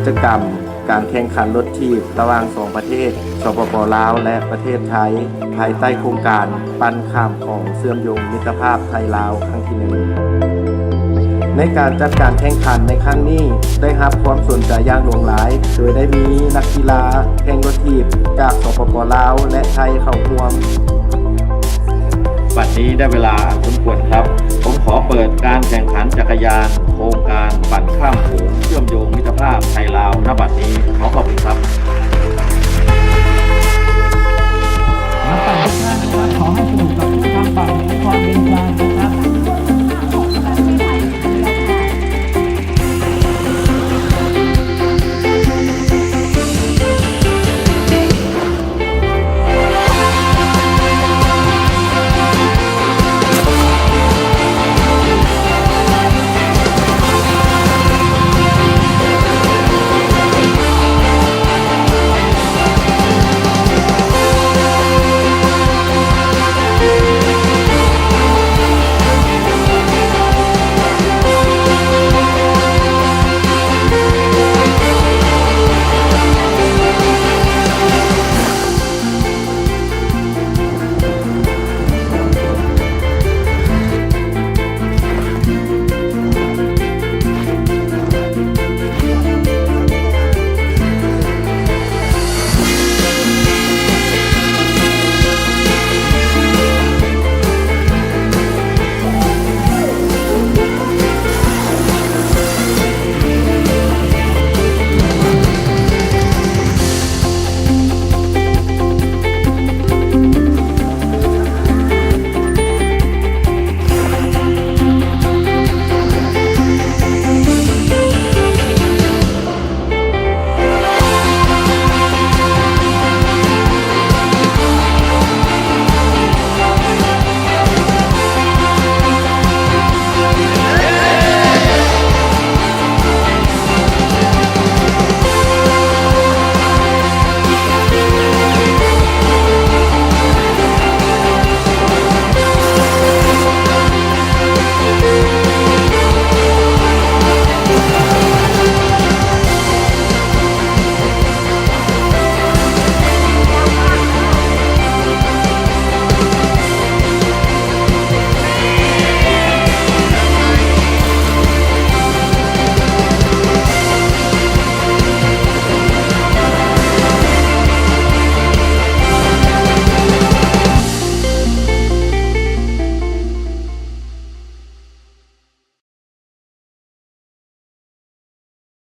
ກິດຈະກຳການແຂ່ງຂັນລົດຖີບລະຫວ່າງສອງປະເທດ ສປປ ລາວ ແລະ ປະເທດໄທ ພາຍໃຕ້ໂຄງການປັ່ນຂ້າມຂອງເຊື່ອມໂຍງມິດຕະພາບໄທ-ລາວ ຄັ້ງທີໜຶ່ງ. ໃນການຈັດການແຂ່ງຂັນໃນຄັ້ງນີ້ ໄດ້ຮັບຄວາມສົນໃຈຢ່າງຫຼວງຫຼາຍ ໂດຍໄດ້ມີນັກກິລາແຂ່ງລົດຖີບຈາກ ສປປ ລາວ ແລະ ໄທ ເຂົ້າຮ່ວມ. ບັດນີ້ໄດ້ເວລາອັນສົມຄວນครับ ผมขอเปิดการแข่งขันจักรยานโครงการปั่นข้ามโขงเชื่อมโยงมิตรภาพไทยลาว ณ บัดนี้ ขอขอบคุณครับ นักปั่นทุกท่านนะครับ ขอให้